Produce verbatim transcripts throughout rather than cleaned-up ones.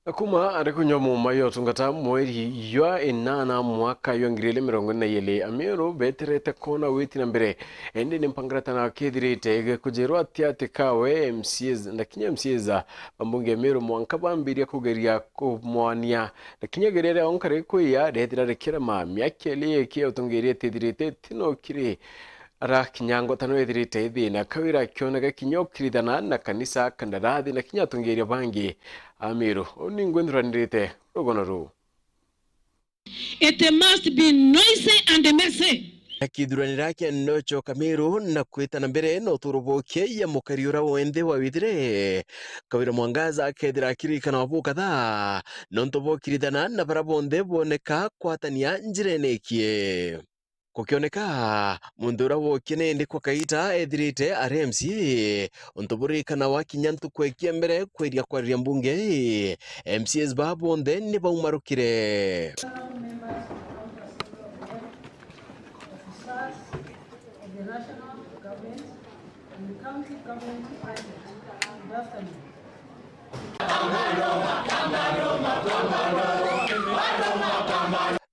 Na kuma ari kunywa muma ya utungata mweri jwa inana mwaka jwa ngiri igiri mirongo iri na iiri, Amiru beterete kwona witi na mbere, indi ni mpangiratano kethirite gikujirwa ati ati kawe M C As na kinya M C As ba mbunge ya Amiru mwanka bambiria kugeria kumwania, na kinya geria ria onka rikwia rethira rikirema. Miaka iiri iki ya utongeria itithirite itino kiri ara kinya ngwatano ithirite ithina, Kawira akioneka kinya ukirithana na kanisa, kandarathi na kinya atongeria bangi a Miru. Uni ngwenthuranirite rugono ruu. It must be noisy and messy. Akithuranira kia Nocho Kamiru na kwita na mbere na uturo bukie ya mukari ura wenthe wa withire, Kawira Mwangaza akethira akiririkana wa bukatha nontu bokirithana na bara bonthe boneka kwatania njirene ikie. Gukioneka muntu uria wokie nindi kwa kaita ethirite ari M C A, untu burikana wa kinya ntuku ikia mbere kwiria kwariria mbunge ii, M C As baa bonthe ni baumarukire.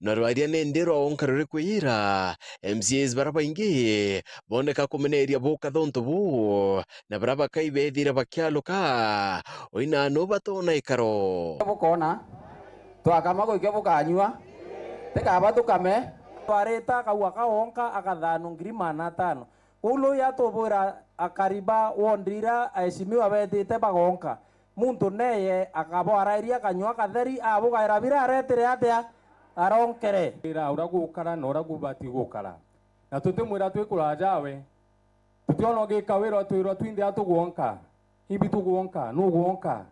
Na rwaria nindi rwa onka ruri kwiyira, M C As bara baingi boneka kumeneria bukatha untu buu, na bara bakai bethire bakialuka, oinanu batona ikaro. Bukona, twakama gukio bukanyua, tikaba tukame. Twarita akagua ka wonka akathanu ngiri magana atano. Uu Lui atubwira akari ba wondi iria aheshimiwa betite bagonka, muntu neye akabwarairia akanyua katheri, abugaira bira aretire atia? Aronkere. Wira uria gukara na uria gubati gukara. Na tutimwira twi kuraja awe. Tutiona ugika wira twirwa twinthe atugwonka. Imbi tugwonka, nugwonka.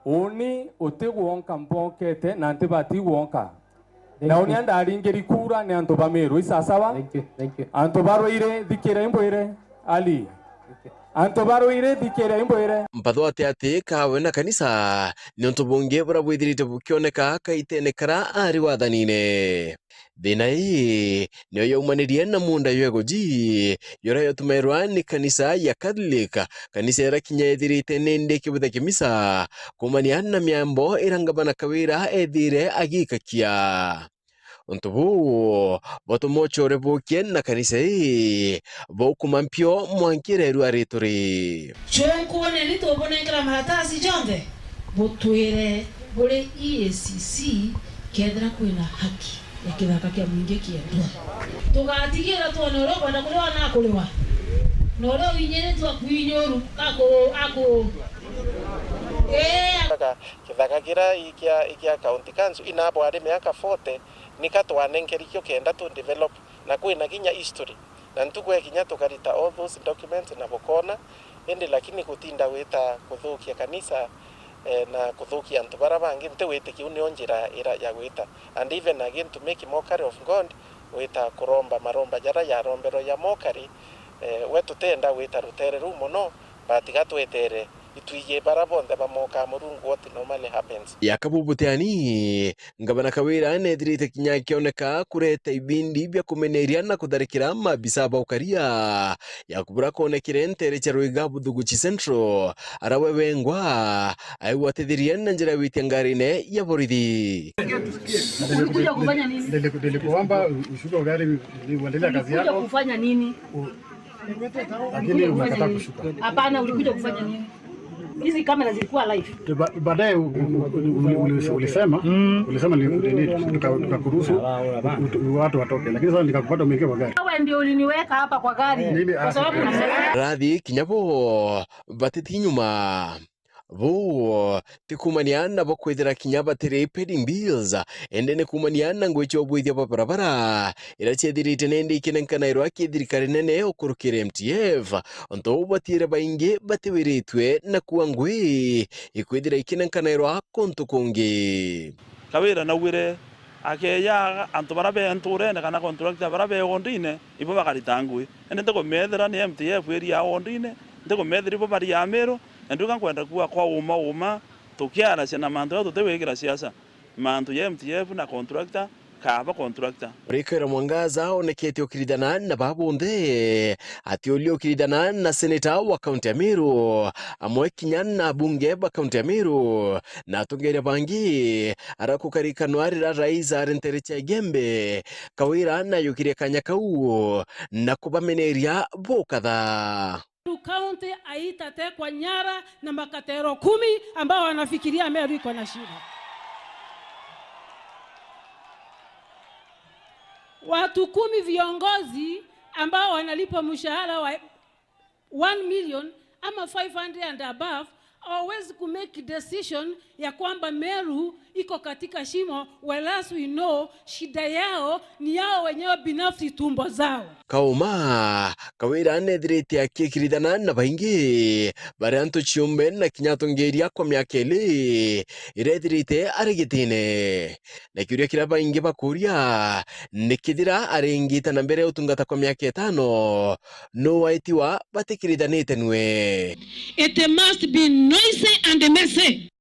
Uni uti gwonka mbokete na ntibati gwonka. Thank Na uni you. Andaringiri kura ni antu ba Miru, isasawa? Thank you, thank you. Antu ba Ruiri, thikira imbwire, Ali. Thank you. Antu ba Ruiri, thikira imbwire. Mpatho ati ati kawe na kanisa ni untu bungi buria bwithirite bukioneka kaitene kara ari wathanine. Thina ii niyo yaumanirie na muunda jwa iguji, juria jwatumairwa ni kanisa ya Catholic, kanisa iria kinya ithirite nindi ikibutha kimisa, kuumania na miambo iria ngavana Kawira ethire agiikakia. Untu buu butuma ucore bukie na kanisa ii bukuma mpio mwanka iria iru ari turi. Chunkuoneni tubunenkera maratasi jonthe, butwire buri E A C C kethira kwina haki ya kithaka kia mwingi kiendwa. Tugatigira twone uria ukwenda kuriwa na akuriwa, na uria uinyiritue akwinyuru, aku-, aku-, ii. Kaka kithaka kira ikia, ikia county council, inabo ari miaka forty, nika twanenkeri kio kenda tu develop, na kwina kinya history. Na ntuku ekinya tukarita all those documents na bukona, indi lakini gutinda gwita kuthukia kanisa, eh, na kuthukia antu bara bangi, nti witikio nio njira ira ya gwita. And even again to make mockery of God, gwita kuromba maromba jara jaromberwa ya mockery, eh, we tutenda gwita rutere ruu mono, but gatwetere itwiji bara bonthe bamokaa Murungu what normally happens. Yaka bubutiani, Ngavana Kawira neethirite kinya akioneka kureta ibindi bia kumeneria na kutharikira maabisa ba ukaria. Yakubura kwonekire ntere cia Ruiga Buthuguchi Central, ara we wengwa aigwatithirie na njira ya gwitia ngarine ya borithi. Ulikuja kufanya nini? Niliku-, nilikuomba ushuke gari, uendelee kazi yako. Ulikuja kufanya nini? U-, Lakini umekataa kushuka. Hapana, ulikuja kufanya nini? Hizi kamera zilikuwa live. Ba-, baadaye u-, u-, u-, uli-, uli-, ulisema, ulisema ni, ni, ni, tuka-, tukakuruhusu u-, u-, watu watoke. Lakini sasa nikakupata umeingia kwa gari. Wewe ndio uliniweka hapa kwa gari. Kwa sababu ulisema Rathi kinya bo batiti nyuma. Buu ti kuumania nabo kwithira kinya batiri pending bills, indi ni kuumania na ngui cia ubwithia bwa barabara iria ciethirite nindi ikinenkanairwa ki thirikari nene ukurukira M T F, untu uu bwatiire baingi batiwiritue na kuua ngui ikwithira ikinenkanairwa kuntu kungi. Kawira naugire akeeja antu baria be ntuurene kana contractor baria be wondine, ibo bakarita ngui. Indi ntikumeethira ni M T F area ya wondine, ntikumeethira ibo bari ya Miru, na ndiuga nkwenda kuuga kwa uuma uuma, tukiaracia na mantu jau tutigwikira siasa. Mantu ja M T F na contractor, Kaaba contractor. Rikwira Mwangaza oneketie ukiritana na babonthe, atiuria ukiritana na seneta wa kaunti ya Meru, amwe kinya na abunge ba kaunti ya Meru, na atongeria bangi, arakukarikanwa rira rais ari ntere cia Igembe, Kawira nayukirie kanya kau na kubameneria bukatha. Meru County haitatekwa nyara na makatero kumi ambao wanafikiria Meru iko na shida. Watu kumi viongozi ambao wanalipwa mshahara wa one million ama five hundred and above hawawezi kumake decision ya kwamba Meru iko katika shimo, whereas we know shida yao ni yao wenyewe binafsi, tumbo zao. Kauma, Kawira nethirite akikiritana na baingi, baria antu ciumbe na kinya atongeria kwa miaka ili iria ethirite ari gitine. Na kiuria kiria baingi bakuria ni kethira aringita na mbere ya utungata kwa miaka itano, nu waitiwa batikirithanite nwe? It must be noisy and messy.